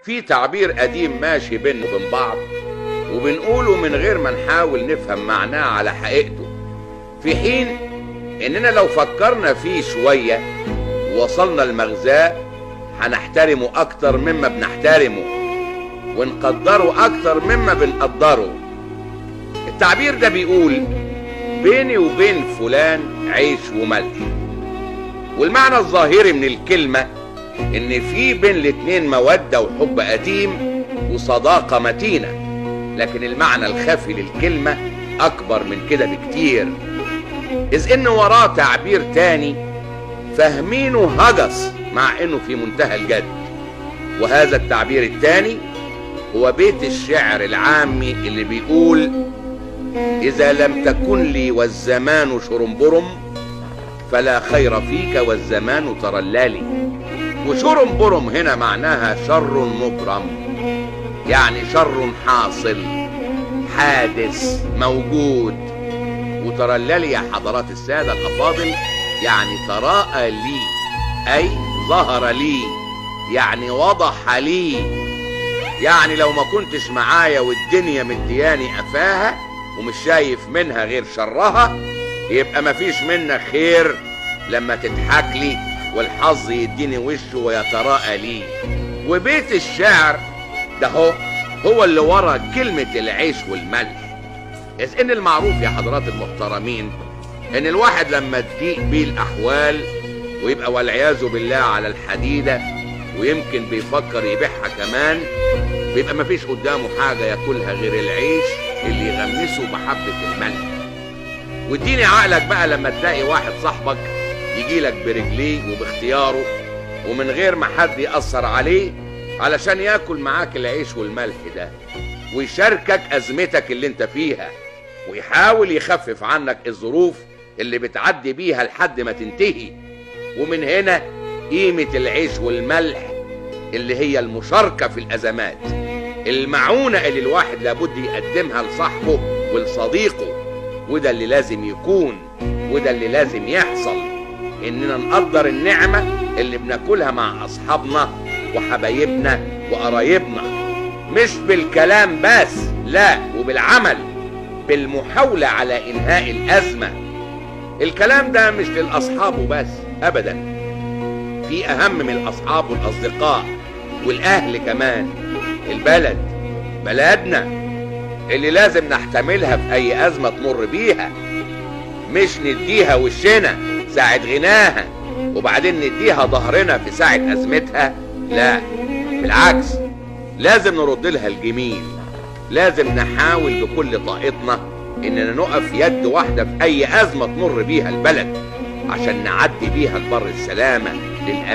في تعبير قديم ماشي بيننا وبين بعض وبنقوله من غير ما نحاول نفهم معناه على حقيقته، في حين اننا لو فكرنا فيه شوية ووصلنا لمغزاه هنحترمه اكتر مما بنحترمه ونقدره اكتر مما بنقدره. التعبير ده بيقول بيني وبين فلان عيش وملح، والمعنى الظاهري من الكلمة ان في بين الاتنين مودة وحب قديم وصداقة متينة، لكن المعنى الخفي للكلمة اكبر من كده بكتير، اذ ان وراه تعبير تاني فاهمينه هجس مع انه في منتهى الجد. وهذا التعبير التاني هو بيت الشعر العامي اللي بيقول: إذا لم تكن لي والزمان شرنبرم فلا خير فيك والزمان ترلالي. وشرنبرم هنا معناها شر مبرم، يعني شر حاصل حادث موجود. وترلالي يا حضرات السادة الأفاضل يعني تراءى لي، أي ظهر لي، يعني وضح لي، يعني لو ما كنتش معايا والدنيا مدياني قفاها ومش شايف منها غير شرها، يبقى مفيش منك خير لما تضحك لي والحظ يديني وشه ويتراءى لي. وبيت الشعر ده هو اللي ورا كلمة العيش والملح، إذ إن المعروف يا حضرات المحترمين إن الواحد لما تضيق بيه الأحوال ويبقى والعياذ بالله على الحديدة ويمكن بيفكر يبيعها كمان، بيبقى مفيش قدامه حاجة ياكلها غير العيش اللي يغمسه بحبة الملح. واديني عقلك بقى لما تلاقي واحد صاحبك يجيلك برجليه وباختياره ومن غير ما حد يأثر عليه علشان ياكل معاك العيش والملح ده ويشاركك أزمتك اللي انت فيها ويحاول يخفف عنك الظروف اللي بتعدي بيها لحد ما تنتهي. ومن هنا قيمة العيش والملح اللي هي المشاركة في الأزمات، المعونة اللي الواحد لابد يقدمها لصاحبه ولصديقه. وده اللي لازم يكون وده اللي لازم يحصل، إننا نقدر النعمة اللي بناكلها مع أصحابنا وحبايبنا وقرايبنا، مش بالكلام بس، لا وبالعمل، بالمحاولة على إنهاء الأزمة. الكلام ده مش للأصحاب وبس أبدا، في أهم من الأصحاب والأصدقاء والأهل كمان، البلد، بلدنا اللي لازم نحتملها في أي أزمة تمر بيها، مش نديها وشنا ساعة غناها وبعدين نديها ظهرنا في ساعة أزمتها، لا بالعكس، لازم نرد لها الجميل، لازم نحاول بكل طاقتنا إننا نقف يد واحدة في أي أزمة تمر بيها البلد عشان نعدي بيها البر السلامة للأمان.